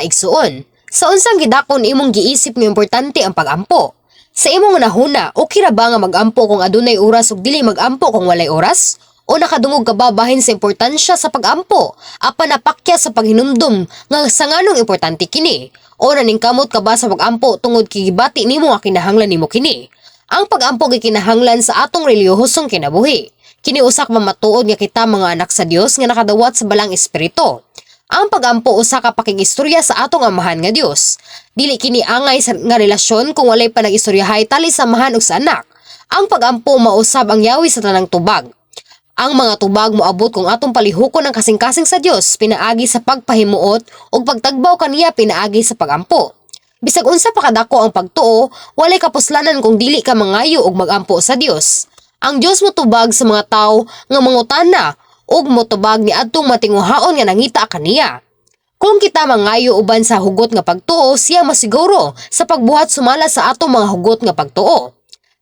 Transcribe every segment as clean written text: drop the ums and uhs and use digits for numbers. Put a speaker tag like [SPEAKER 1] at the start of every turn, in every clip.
[SPEAKER 1] Igsuon, sa unsang gidakon imong giisip nga importante ang pag-ampo? Sa imong hunahuna, okay ra ba nga mag-ampo kung adunay oras ug dili mag-ampo kung walay oras? O nakadungog ka ba bahin sa importansya sa pag-ampo apan napakya sa paghinumdum nga sa nganong importante kini? O naningkamot ka ba sa pag-ampo tungod kay gibati nimo nga kinahanglan nimo kini? Ang pag-ampo gikinahanglan sa atong relihiyosong kinabuhi. Kini usa ka mamatuod nga kita mga anak sa Dios nga nakadawat sa Balaang Espiritu. Ang pag-ampo usa ka pakigistorya sa atong Amahan nga Dios. Dili kini angay sa nga relasyon kung walay pa nag-istoryahay tali sa amahan ug sa anak. Ang pag-ampo mausab ang yawi sa tanang tubag. Ang mga tubag moabot kung atong palihukon ang kasing-kasing sa Dios pinaagi sa pagpahimuot ug pagtagbaw kaniya pinaagi sa pagampo. Bisag unsa pa kadako ang pagtuo, walay kapuslanan kung dili ka mangayo ug magampo sa Dios. Ang Dios motubag sa mga tawo nga mangutana ug motubag niadtong matinguhaon nga nangita kaniya. Kung kita mangayo uban sa hugot nga pagtuo, siya masiguro sa pagbuhat sumala sa atong mga hugot nga pagtuo.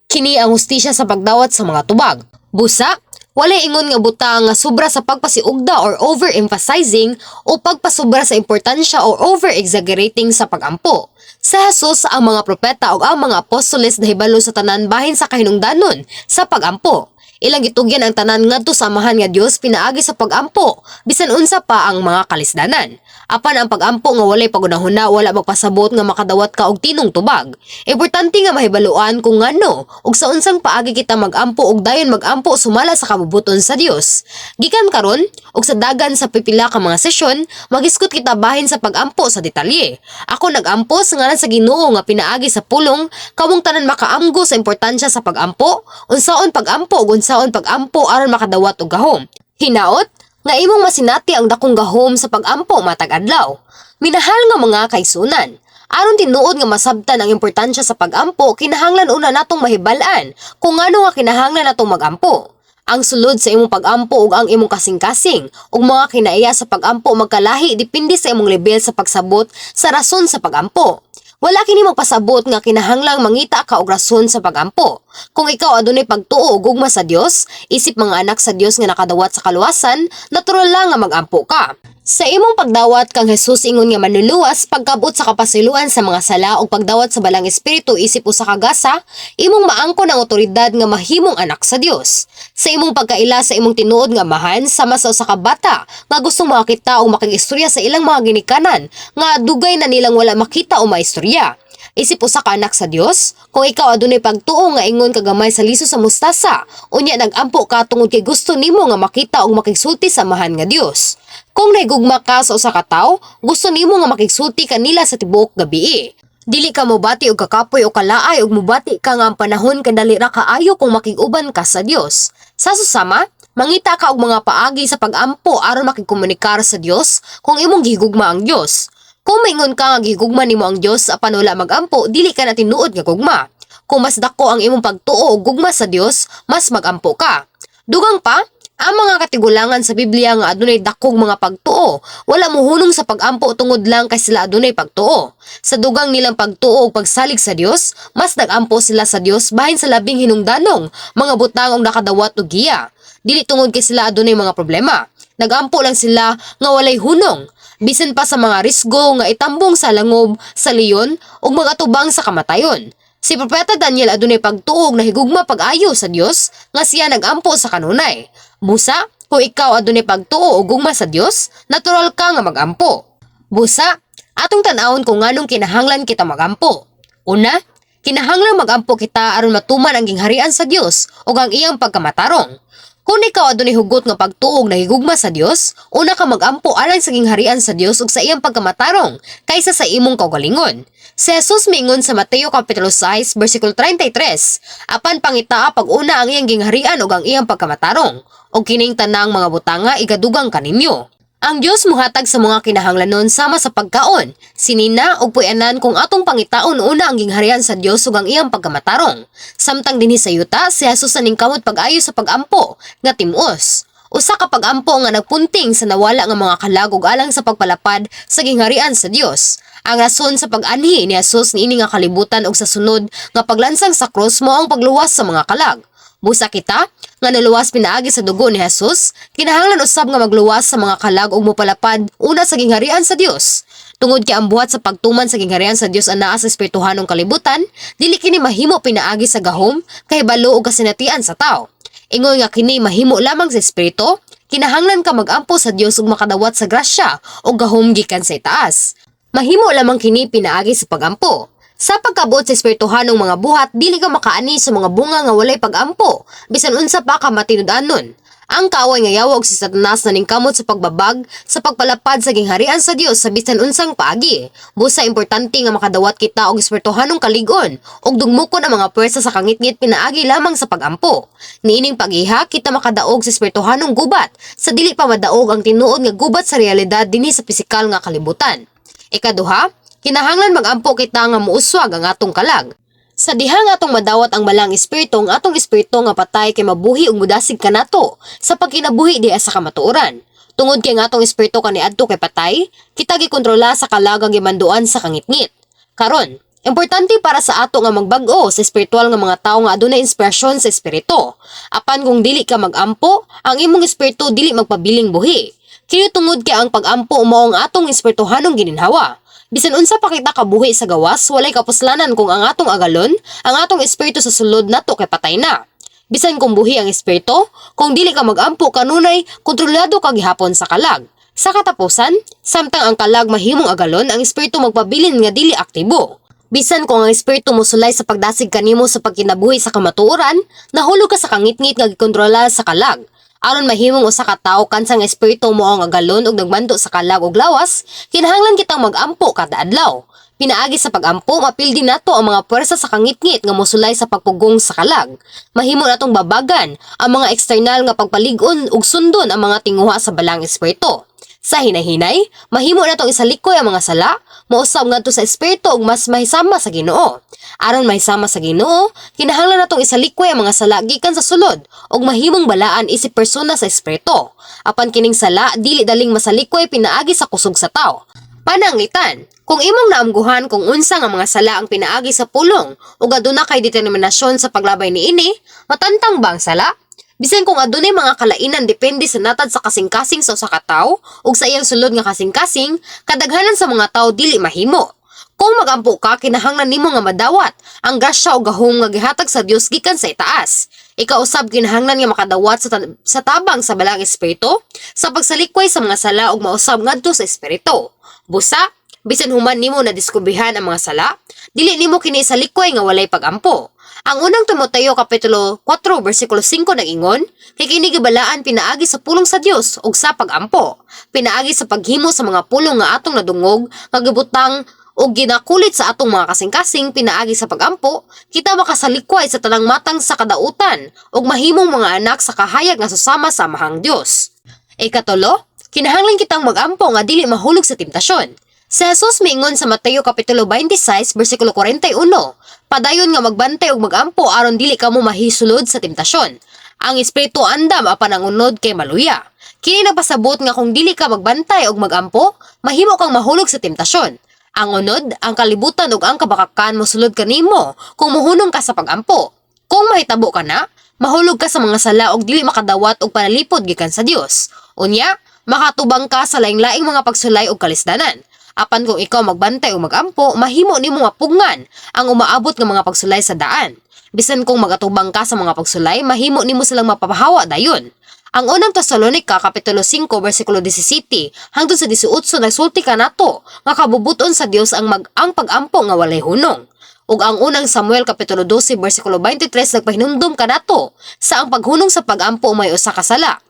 [SPEAKER 1] Kini ang hustisya sa pagdawat sa mga tubag. Busa, walay ingon nga butang nga sobra sa pagpasiugda or overemphasizing o pagpasobra sa importansya or over-exaggerating sa pagampo. Sa Jesus, ang mga propeta ug ang mga apostoles nahibalo sa tanan bahin sa kahinungdanon sa pagampo. Ilang gitugyan ang tanan ngadto sa Amahan nga Dios pinaagi sa pagampo, bisan unsa pa ang mga kalisdanan. Apan ang pagampo nga walay pagunahuna wala magpasabot nga makadawat ka og tinong tubag. Importante nga mahibaluan kung ngano ug sa unsang paagi kita magampo ug dayon magampo sumala sa kabubuton sa Dios. Gikan karon ug sa dagan sa pipila ka mga sesyon, magisgot kita bahin sa pagampo sa detalye. Ako nagampo sa ngalan sa Ginoo nga pinaagi sa pulong kamong tanan makaamgo sa importansya sa pagampo, unsaon pagampo ug unsaon pagampo aron makadawat og gahom. Hinaot nga imong masinati ang dakong gahom sa pagampo matag adlaw. Minahal nga mga kaigsuonan, aron tinuod nga masabtan ang importansya sa pagampo, kinahanglan una natong mahibal-an kung ngano nga kinahanglan natong magampo. Ang sulod sa imong pagampo ug ang imong kasing-kasing ug mga kinaiya sa pagampo magkalahi depende sa imong level sa pagsabot sa rason sa pagampo. Wala kini magpasabot nga kinahanglang mangita ka og rason sa pagampo. Kung ikaw adunay pagtuo ug gugma sa Dios, isip mga anak sa Dios nga nakadawat sa kaluwasan, natural lang nga magampo ka. Sa imong pagdawat kang Jesus ingon nga manluluwas, pagkabot sa kapasayloan sa mga sala ug pagdawat sa Balaang Espiritu isip usa ka gasa, imong maangkon ang otoridad nga mahimong anak sa Dios. Sa imong pagkaila sa imong tinuod nga amahan, sama sa usa ka bata nga gustong makakita o makigistorya sa ilang mga ginikanan nga dugay na nilang wala makita o maistorya. Isip usa ka anak sa Dios, kung ikaw adunay pagtuo nga ingon kagamay sa liso sa mustasa, unya nagampo ka tungod kay gusto nimo nga makita og makigsulti sa Amahan nga Dios. Kung nahigugma ka sa usa ka tawo, gusto nimo nga makigsulti kanila sa tibuok gabii. Dili ka mobati og kakapoy o kalaay ug mobati ka nga ang panahon kay dali ra kaayo kung makig-uban ka sa Dios. Sa susama, mangita ka og mga paagi sa pag-ampo aron makigkomunikar sa Dios kung imong gihigugma ang Dios. Kung maingon ka nga gihigugma nimo ang Dios apan wala magampo, dili ka na tinuod nga gugma. Kung mas dako ang imong pagtuo og gugma sa Dios, mas magampo ka. Dugang pa, ang mga katigulangan sa Biblia nga adunay dakong mga pagtuo, wala mohunong sa pagampo tungod lang kay sila adunay pagtuo. Sa dugang nilang pagtuo ug pagsalig sa Dios, mas nagampo sila sa Dios bahin sa labing hinungdanong mga butang og nakadawat og giya. Dili tungod kay sila adunay mga problema. Nagampo lang sila nga walay hunong. Bisan pa sa mga risgo nga itambong sa langob, sa leyon ug magatubang sa kamatayon. Si Propeta Daniel adunay pagtuo ug nahigugma pag-ayo sa Dios nga siya nagampo sa kanunay. Busa, kung ikaw adunay pagtuo ug gugma sa Dios, natural ka nga magampo. Busa, atong tan-awon kung nganong kinahanglan kita magampo. Una, kinahanglan magampo kita aron matuman ang gingharian sa Dios ug ang iyang pagkamatarong. Kung ikaw adunay hugot nga pagtuo ug nahigugma sa Dios, una ka magampo alang sa gingharian sa Dios ug sa iyang pagkamatarong kaysa sa imong kaugalingon. Si Jesus miingon sa Mateo kapitulo 6 bersikulo 33, "Apan pangitaa pag-una ang iyang gingharian ug ang iyang pagkamatarong, ug kining tanang mga butanga igadugang kaninyo." Ang Dios mohatag sa mga kinahanglanon sama sa pagkaon, sinina ug puy-anan kung atong pangitaon una ang gingharian sa Dios ug ang iyang pagkamatarong. Samtang dinhi sa yuta, si Jesus naningkamot pag-ayo sa pag-ampo nga tim-os. Usa ka pag-ampo nga nagpunting sa nawala nga mga kalag ug alang sa pagpalapad sa gingharian sa Dios. Ang rason sa pag-anhi ni Jesus niini nga kalibutan ug sa sunod nga paglansang sa krus mao ang pagluwas sa mga kalag. Busa kita nga naluwas pinaagi sa dugo ni Jesus, kinahanglan usab nga magluwas sa mga kalag ug mopalapad una sa gingharian sa Dios. Tungod kay ang buhat sa pagtuman sa gingharian sa Dios anaa sa espirituhanong kalibutan, dili kini mahimo pinaagi sa gahom, kahibalo o kasinatian sa tao. Ingon nga kini mahimo lamang sa espiritu, kinahanglan ka magampo sa Dios ug makadawat sa grasya o gahom gikan sa itaas. Mahimo lamang kini pinaagi sa pagampo. Sa pagkabuot sa espirituhanong mga buhat, dili ka makaani sa mga bunga nga walay pagampo, bisan unsa pa ka matinud-anon. Ang kaaway nga yawa og si Satanas naningkamot sa pagbabag sa pagpalapad sa gingharian sa Dios sa bisan unsang paagi. Busa importante nga makadawat kita og espirituhanong kalig-on ug dugmukon ang mga puwersa sa kangitngit pinaagi lamang sa pagampo. Niining pag-iha, kita makadaog sa espirituhanong gubat sa dili pa madaog ang tinuod nga gubat sa realidad dinhi sa pisikal nga kalibutan. Ikaduha, kinahanglan magampo kita nga muuswag ang atong kalag. Sa diha nga atong madawat ang Balaang Espiritu, ang atong espiritu nga patay kay mabuhi ug mudasig kanato sa pagkinabuhi diha sa kamatuoran. Tungod kay ang atong espiritu kaniadto kay patay, kita gikontrola sa kalag nga gimanduan sa kangitngit. Karon, importante para sa ato nga magbag-o sa espiritual nga mga tawo nga adunay inspirasyon sa espiritu. Apan kung dili ka magampo, ang imong espiritu dili magpabiling buhi. Kini tungod kay ang pagampo mao ang atong espirituhanong gininhawa. Bisan unsa pa kita kabuhi sa gawas, walay kapuslanan kung ang atong agalon, ang atong espiritu sa sulod nato kay patay na. Bisan kung buhi ang espiritu, kung dili ka magampo kanunay, kontrolado ka gihapon sa kalag. Sa katapusan, samtang ang kalag mahimong agalon, ang espiritu magpabilin nga dili aktibo. Bisan kung ang espiritu mosulay sa pagdasig kanimo sa pagkinabuhi sa kamatuoran, nahulog ka sa kangitngit nga gikontrola sa kalag. Aron mahimong usa ka tawo kansa nga espiritu mao ang agalon ug nagmando sa kalag ug lawas, kinahanglan kitang magampo kada adlaw. Pinaagi sa pagampo, mapildi nato ang mga puwersa sa kangitngit nga mosulay sa pagpugong sa kalag. Mahimo natong babagan ang mga eksternal nga pagpalig-on ug sundon ang mga tinguha sa Balaang Espiritu. Sa hinahinay, mahimo natong isalikoy ang mga sala, mausab ngadto sa espiritu ug mas mahisama sa Ginoo. Aron mahisama sa Ginoo, kinahanglan natong isalikoy ang mga sala gikan sa sulod ug mahimong balaan isip persona sa espiritu. Apan kining sala dili daling masalikoy pinaagi sa kusog sa tawo. Pananglitan, kung imong naamguhan kung unsa nga mga sala ang pinaagi sa pulong ug aduna kay determinasyon sa paglabay niini, matantang ba ang sala? Bisan kung adunay mga kalainan depende sa natad sa kasing-kasing sa usa ka tawo ug sa iyang sulod nga kasing-kasing, kadaghanan sa mga tawo dili mahimo. Kung magampo ka, kinahanglan nimo nga madawat ang grasya o gahom nga gihatag sa Dios gikan sa itaas. Ikaw usab kinahanglan nga makadawat sa tabang sa Balaang Espiritu sa pagsalikway sa mga sala ug mausab ngadto sa espiritu. Busa, bisan human nimo na diskubrihan ang mga sala, dili nimo kini isalikway nga walay pagampo. Ang Unang Timoteo kapitulo 4 bersikulo 5 nag-ingon, kay kini gibalaan pinaagi sa pulong sa Dios ug sa pagampo, pinaagi sa paghimo sa mga pulong nga atong nadungog nga gibutang ug ginakulit sa atong mga kasing-kasing pinaagi sa pagampo, kita makasalikway sa tanang matang sa kadautan ug mahimong mga anak sa kahayag nga susama sa Amahang Dios. Ikatulo, kinahanglan kitang magampo nga dili mahulog sa temptasyon. Si Jesus miingon sa Mateo kapitulo 26 bersikulo 41, "Padayon nga magbantay ug magampo aron dili kamo mahisulod sa temptasyon. Ang espiritu andam apan ang unod kay maluya." Kini nagpasabot nga kung dili ka magbantay ug magampo, mahimo kang mahulog sa temptasyon. Ang unod, ang kalibutan ug ang kabakakan mosulod kanimo kung muhunong ka sa pagampo. Kung mahitabo ka na, mahulog ka sa mga sala ug dili makadawat og panalipod gikan sa Dios. Unya, makatubang ka sa laing-laing mga pagsulay ug kalisdanan. Apan kung ikaw magbantay o magampo, mahimo nimo mapugngan ang umaabot nga mga pagsulay sa daan. Bisan kung magatubang ka sa mga pagsulay, mahimo nimo silang mapapahawa dayon. Ang Unang Tesalonika kapitulo 5 bersikulo 17 hangtod sa 18 nagsulti kanato nga kabubuton sa Dios ang pagampo nga walay hunong. Ug ang Unang Samuel kapitulo 12 bersikulo 23 nagpahinumdum kanato sa ang paghunong sa pagampo may usa ka sala.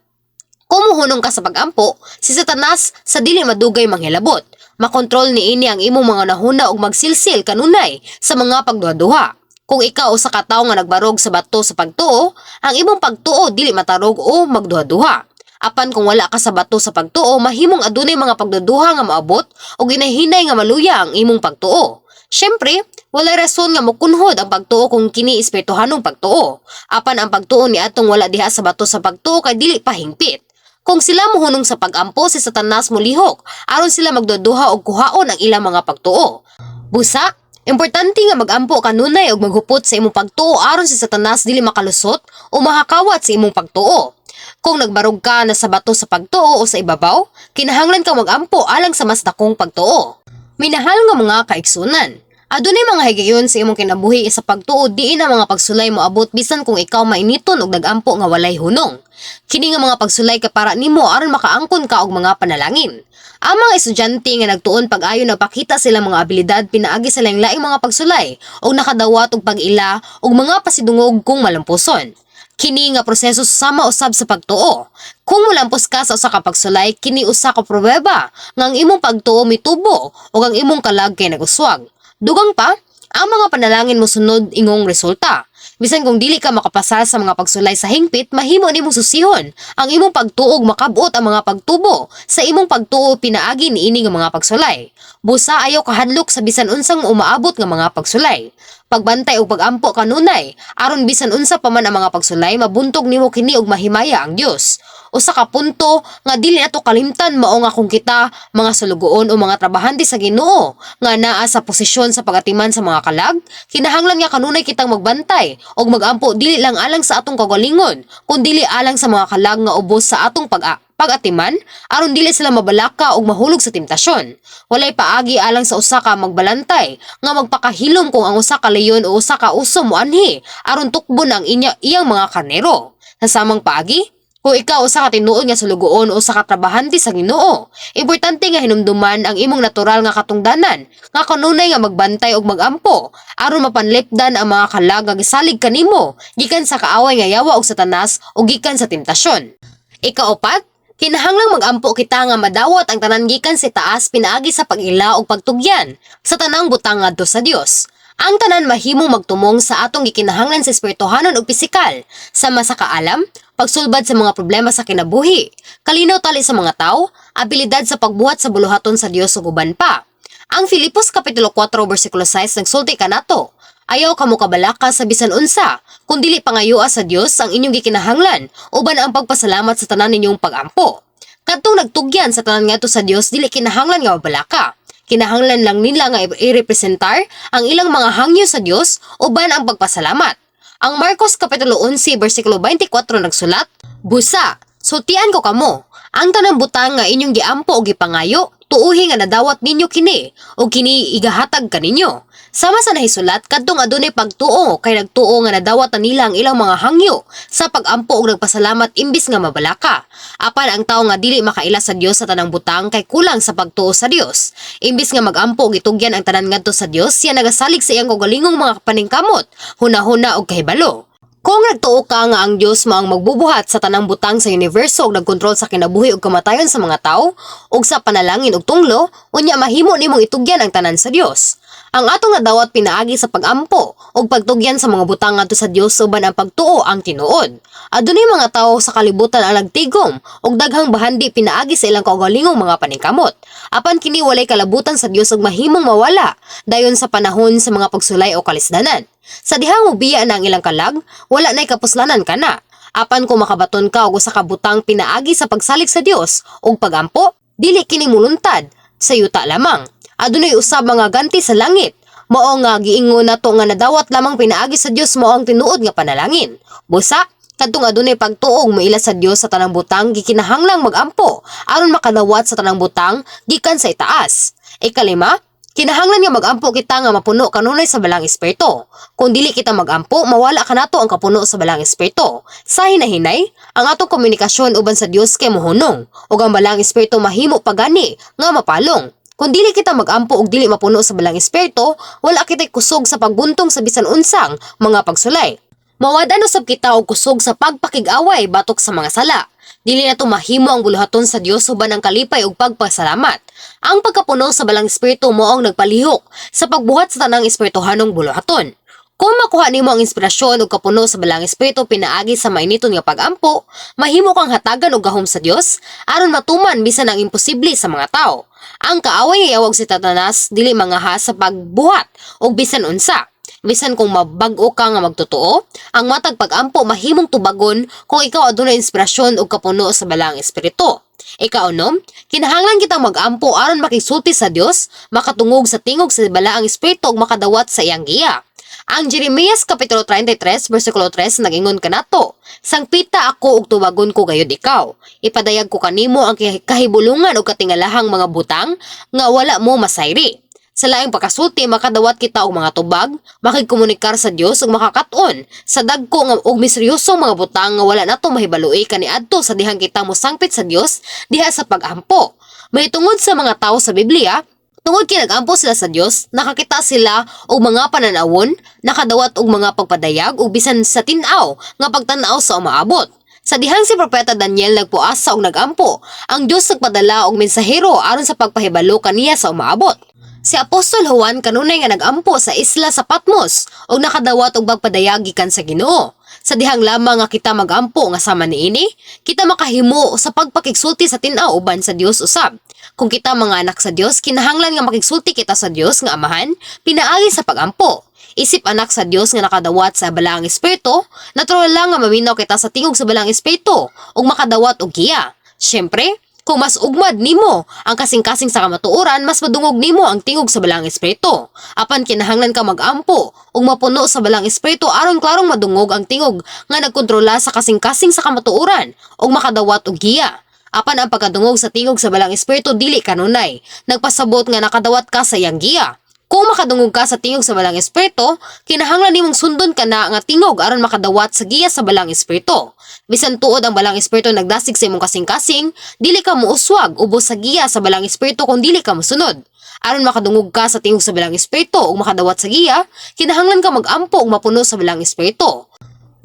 [SPEAKER 1] Kung muhunong ka sa pagampo, si Satanas sa dili madugay manghilabot. Makontrol niini ang imong mga nahuna ug magsilsil kanunay sa mga pagduha-duha. Kung ikaw usa ka tawo nga nagbarog sa bato sa pagtuo, ang imong pagtuo dili matarog o magduha-duha. Apan kung wala ka sa bato sa pagtuo, mahimong adunay mga pagduduha nga moabot ug ginahinay nga maluya ang imong pagtuo. Syempre, walay rason nga mokunhod ang pagtuo kung kini espirituhanong pagtuo. Apan ang pagtuo ni atong wala diha sa bato sa pagtuo kay dili pa hingpit. Kung sila muhunong sa pagampo, si Satanas molihok aron sila magduduha og kuhaon ang ilang mga pagtuo. Busa, importante nga magampo kanunay og maghupot sa imong pagtuo aron si Satanas dili makalusot o makakawat sa imong pagtuo. Kung nagbarog ka na sa bato sa pagtuo o sa ibabaw, kinahanglan kang magampo alang sa mas dakong pagtuo. Minahal nga mga kaigsunan, adunay mga higayon sa imong kinabuhi sa pagtuo diin ang mga pagsulay moabot bisan kung ikaw mainiton og nagampo nga walay hunong. Kini nga mga pagsulay kay para nimo aron makaangkon ka og mga panalangin. Ang mga estudyante nga nagtuon pag-ayo napakita sila mga abilidad pinaagi sa laing-laing mga pagsulay og nakadawat og pag-ila og mga pasidungog kung malampuson. Kini nga proseso sama usab sa pagtuo. Kung molampos ka sa usa ka pagsulay, kini usa ka pruweba nga ang imong pagtuo mitubo ug ang imong kalag kay naguswag. Dugang pa, ang mga panalangin mosunod ingong resulta. Bisan kung dili ka makapasar sa mga pagsulay sa hingpit, mahimo nimong susihon ang imong pagtuo ug makab-ot ang mga pagtubo sa imong pagtuo pinaagi niini nga mga pagsulay. Busa ayaw kahadlok sa bisan unsang umaabot nga mga pagsulay. Pagbantay ug pagampo kanunay aron bisan unsa pa man ang mga pagsulay, mabuntog nimo kini ug mahimaya ang Dios. Usa ka punto nga dili nato kalimtan mao nga kung kita mga sulugoon o mga trabahante sa Ginoo nga naa sa posisyon sa pagatiman sa mga kalag, kinahanglan nga kanunay kitang magbantay ug magampo dili lang alang sa atong kaugalingon kundili alang sa mga kalag nga ubos sa atong pag-atiman aron dili sila mabalaka ug mahulog sa temptasyon. Walay paagi alang sa usa ka magbalantay nga magpakahilom kung ang usa ka leyon o usa ka uso moanhi aron tukbon ang iyang mga karnero. Sa samang paagi, kung ikaw usa ka tinuod nga sulugoon o usa ka trabahante sa Ginoo, importante nga hinumduman ang imong natural nga katungdanan nga kanunay nga magbantay ug magampo aron mapanlipdan ang mga kalag nga gisalig kanimo gikan sa kaaway nga yawa og Satanas o gikan sa temptasyon. Ikaupat, kinahanglang magampo kita nga madawat ang tanan gikan sa taas pinaagi sa pag-ila ug pagtugyan sa tanang butang ngadto sa Dios. Ang tanan mahimong magtumong sa atong gikinahanglan sa espirituhanon ug pisikal, sama sa kaalam, pagsulbad sa mga problema sa kinabuhi, kalinaw tali sa mga tao, abilidad sa pagbuhat sa buluhaton sa Dios ug uban pa. Ang Filipos kapitulo 4 bersikulo 6 nagsulti kanato: "Ayaw kamo kabalaka sa bisan unsa, kun dili pangayoa sa Dios ang inyong gikinahanglan uban ang pagpasalamat sa tanan ninyong pagampo." Kadtong nagtugyan sa tanan ngadto sa Dios, dili kinahanglan nga mabalaka. Kinahanglan lang nila nga irepresentar ang ilang mga hangyo sa Dios uban ang pagpasalamat. Ang Marcos kapitulo 11 bersikulo 24 nagsulat, "Busa, sultian ko kamo, ang tanang butang nga inyong giampo o gipangayo, tuuhi nga nadawat ninyo kini, o kini igahatag kaninyo." Sama sa nahisulat, kadtong adunay pagtuo kay nagtuo nga nadawat na nila ang ilang mga hangyo sa pagampo og nagpasalamat imbis nga mabalaka. Apan ang tawo nga dili makaila sa Dios sa tanang butang kay kulang sa pagtuo sa Dios. Imbis nga magampo og itugyan ang tanan ngadto sa Dios, siya nagasalig sa iyang kaugalingong mga paningkamot, hunahuna og kahibalo. Kung nagtuo ka nga ang Dios mao ang magbubuhat sa tanang butang sa universo ug nagkontrol sa kinabuhi ug kamatayon sa mga tawo ug sa panalangin ug tunglo, unya mahimo nimong itugyan ang tanan sa Dios. Ang atong nadawat pinaagi sa pagampo ug pagtugyan sa mga butang ngadto sa Dios uban ang pagtuo ang tinuod. Adunay mga tawo sa kalibutan ang nagtigom ug daghang bahandi pinaagi sa ilang kaugalingong mga paningkamot. Apan kini walay kalabutan sa Dios ug mahimong mawala dayon sa panahon sa mga pagsulay o kalisdanan. Sa dihang mobiya na ang ilang kalag, wala na'y kapuslanan kana. Apan kung makabaton ka og usa ka butang pinaagi sa pagsalig sa Dios ug pagampo, dili kini muluntad sa yuta lamang. Adunay usab mga ganti sa langit. Mao nga giingon nato nga nadawat lamang pinaagi sa Dios mao ang tinuod nga panalangin. Busa, kadtong adunay pagtuo ug moila sa Dios sa tanang butang gikinahanglang magampo aron makadawat sa tanang butang gikan sa itaas. Ikalima, kinahanglan nga magampo kita nga mapuno kanunay sa Balaang Espiritu. Kung dili kita magampo, mawala kanato ang kapuno sa Balaang Espiritu. Sa hinahinay, ang atong komunikasyon uban sa Dios kay mohunong ug ang Balaang Espiritu mahimo pagani nga mapalong. Kung dili kita magampo ug dili mapuno sa Balaang Espiritu, wala kita'y kusog sa pagbuntong sa bisan unsang mga pagsulay. Mawad-an usab kita og kusog sa pagpakig-away batok sa mga sala. Dili nato mahimo ang buluhaton sa Dios uban ang kalipay ug pagpasalamat. Ang pagkapuno sa Balaang Espiritu mao ang nagpalihok sa pagbuhat sa tanang espirituhanong buluhaton. Kung makuha nimo ang inspirasyon ug kapuno sa Balaang Espiritu pinaagi sa mainiton nga pag-ampo, mahimo kang hatagan og gahom sa Dios aron matuman bisan ang imposible sa mga tawo. Ang kaaway nga yawa ug si Satanas dili mangahas sa pagbuhat og bisan unsa. Bisan kung mabag-o ka nga magtotoo, ang matag pag-ampo mahimong tubagon kung ikaw adunay inspirasyon ug kapuno sa Balaang Espiritu. Ikaunom, kinahanglan kitang mag-ampo aron makigsulti sa Dios, makatungog sa tingog sa Balaang Espiritu ug makadawat sa iyang giya. Ang Jeremias kapitulo 33 bersikulo 3 nag-ingon kanato, "Sangpita ako ug tubagon ko gayud ikaw. Ipadayag ko kanimo ang kahibulungan ug katingalahang mga butang nga wala mo masayri." Sa laing pagkasulti, makadawat kita og mga tubag, makigkomunikar sa Dios ug makakat-on sa dagko nga og misteryosong mga butang nga wala nato mahibaloi kaniadto sa dihang kita mosangpit sa Dios diha sa pag-ampo. Mahitungod sa mga tawo sa Biblia, tungod kay nag-ampo sila sa Dios, nakakita sila og mga pananawon, nakadawat og mga pagpadayag ug bisan sa tin-aw nga pagtan-aw sa umaabot. Sa dihang si Propeta Daniel nagpuasa og nagampo, ang Dios nagpadala og mensahero aron sa pagpahibalo kaniya sa umaabot. Si Apostol Juan kanunay nga nagampo sa isla sa Patmos ug nakadawat og pagpadayag gikan sa Ginoo. Sa dihang lamang nga kita magampo nga sama niini, kita makahimo sa pagpakigsulti sa tin-aw uban sa Dios usab. Kung kita mga anak sa Dios, kinahanglan nga makigsulti kita sa Dios nga Amahan pinaagi sa pagampo. Isip anak sa Dios nga nakadawat sa Balaang Espiritu, natural lang nga maminaw kita sa tingog sa Balaang Espiritu ug makadawat og giya. Syempre, kung mas ugmad nimo ang kasing-kasing sa kamatuoran, mas madungog nimo ang tingog sa Balaang Espiritu. Apan kinahanglan ka magampo ug mapuno sa Balaang Espiritu aron klarong madungog ang tingog nga nagkontrola sa kasing-kasing sa kamatuoran ug makadawat og giya. Apan ang pagkadungog sa tingog sa Balaang Espiritu dili kanunay nagpasabot nga nakadawat ka sa iyang giya. Kung makadungog ka sa tingog sa Balaang Espiritu, kinahanglan nimong sundon kana nga tingog aron makadawat sa giya sa Balaang Espiritu. Bisan tuod ang Balaang Espiritu nagdasig sa imong kasing-kasing, dili ka mouswag ubos sa giya sa Balaang Espiritu kung dili ka mosunod. Aron makadungog ka sa tingog sa Balaang Espiritu ug makadawat sa giya, kinahanglan ka magampo ug mapuno sa Balaang Espiritu.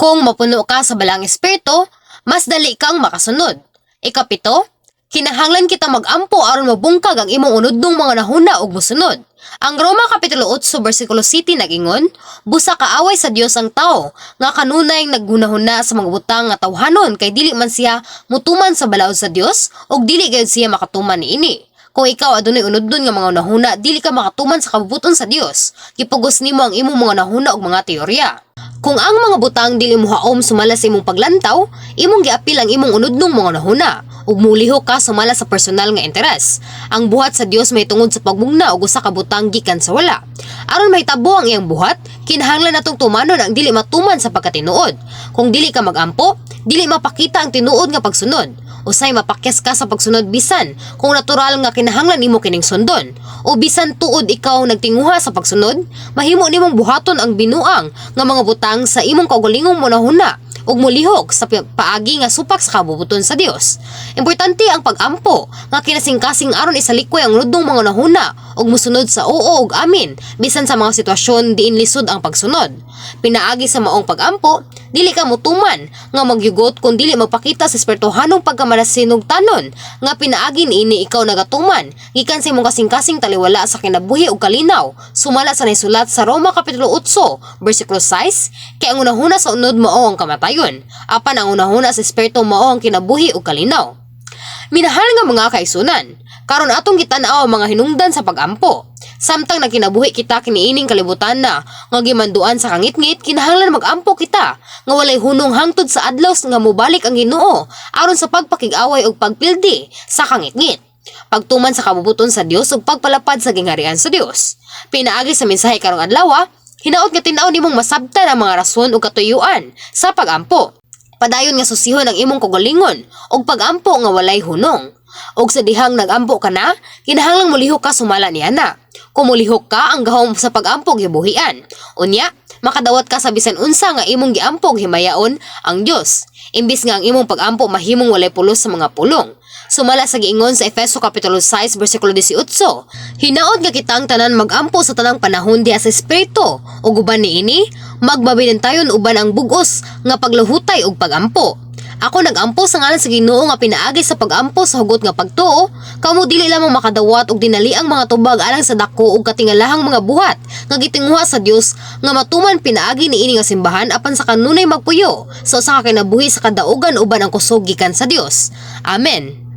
[SPEAKER 1] Kung mapuno ka sa Balaang Espiritu, mas dali kang makasunod. Ikapito, kinahanglan kita magampo aron mabungkag ang imong unudnong mga hunahuna ug mosunod. Ang Roma Kapitulo 8 versikulo 7 nag-ingon, "Busa kaaway sa Dios ang tao nga kanunay naghunahuna sa mga butang nga tawhanon, kay dili man siya mutuman sa balaod sa Dios ug dili gayud siya makatuman niini." Kung ikaw adunay unudnon nga mga hunahuna, dili ka makatuman sa kabubut-on sa Dios. Gipugos nimo ang imong mga hunahuna ug mga teorya. Kung ang mga butang dili mohaom sumala sa imong paglantaw, imong giapil ang imong unudnong mga hunahuna ug mulihok ka sumala sa personal nga interes. Ang buhat sa Dios mahitungod sa pagmugna og usa ka butang gikan sa wala. Aron mahitabo ang iyang buhat, kinahanglan natong tumanon ang dili matuman sa pagkatinuod. Kung dili ka magampo, dili mapakita ang tinuod nga pagsunod. Usay mapakyas ka sa pagsunod bisan kung natural nga kinahanglan nimo kining sundon. O bisan tuod ikaw nagtinguha sa pagsunod, mahimo nimong buhaton ang binuang nga mga butang sa imong kaugalingong hunahuna ug mulihok sa paagi nga supak sa kabubuton sa Dios. Importante ang pag-ampo nga kinasingkasing aron isalikway ang unudnong mga hunahuna ug mosunod sa oo ug amin bisan sa mga sitwasyon diin lisod ang pagsunod. Pinaagi sa maong pag-ampo, dili ka mutuman nga magyugot kung dili magpakita sa espirituhanong pagkamalasinugtanon nga pinaagi niini ikaw nagatuman gikan sa imong kasing-kasing taliwala sa kinabuhi ug kalinaw sumala sa naisulat sa Roma Kapitulo 8 versikulo 6, "Kay ang hunahuna sa unod mao ang kamatayon, apan ang hunahuna sa Espiritu mao ang kinabuhi ug kalinaw." Minahal nga mga kaigsuonan, karon atong gitan-aw ang mga hinungdan sa pag-ampo. Samtang nagkinabuhi kita kiniining kalibutan na nga gimanduan sa kangitngit, kinahanglan mag-ampo kita nga walay hunong hangtod sa adlaw nga mobalik ang Ginoo aron sa pagpakig-away ug pagpildi sa kangitngit, pagtuman sa kabubuton sa Dios ug pagpalapad sa gingharian sa Dios. Pinaagi sa mensahe karong adlaw, hinaot nga tin-aw nimong masabtan ang mga rason ug katuyuan sa pag-ampo. Padayon nga susihon ang imong kaugalingon ug pag-ampo nga walay hunong. Ug sa dihang nag-ampo ka na, kinahanglang mulihok ka sumala niana. Kung mulihok ka, ang gahom sa pag-ampo gibuhian. Unya, makadawat ka sa bisan unsa nga imong giampo ug himayaon ang Dios. Imbis nga ang imong pag-ampo mahimong walay pulos sa mga pulong. Sumala sa giingon sa Efeso Kapitulo 6 versikulo 18, "Hinaot nga kitang tanan magampo sa tanang panahon diha sa Espiritu ug uban niini magmabinantayon uban ang bugos nga pagluhutay ug pagampo." Ako nagampo sa ngalan sa Ginoo nga pinaagi sa pagampo sa hugot nga pagtuo, kamo dili lamang makadawat og dinaliang mga tubag alang sa dako ug katingalahang mga buhat nga gitinguha sa Dios nga matuman pinaagi niini nga simbahan, apan sa kanunay magpuyo sa usa ka kinabuhi sa kadaugan uban ang kusog gikan sa Dios. Amen.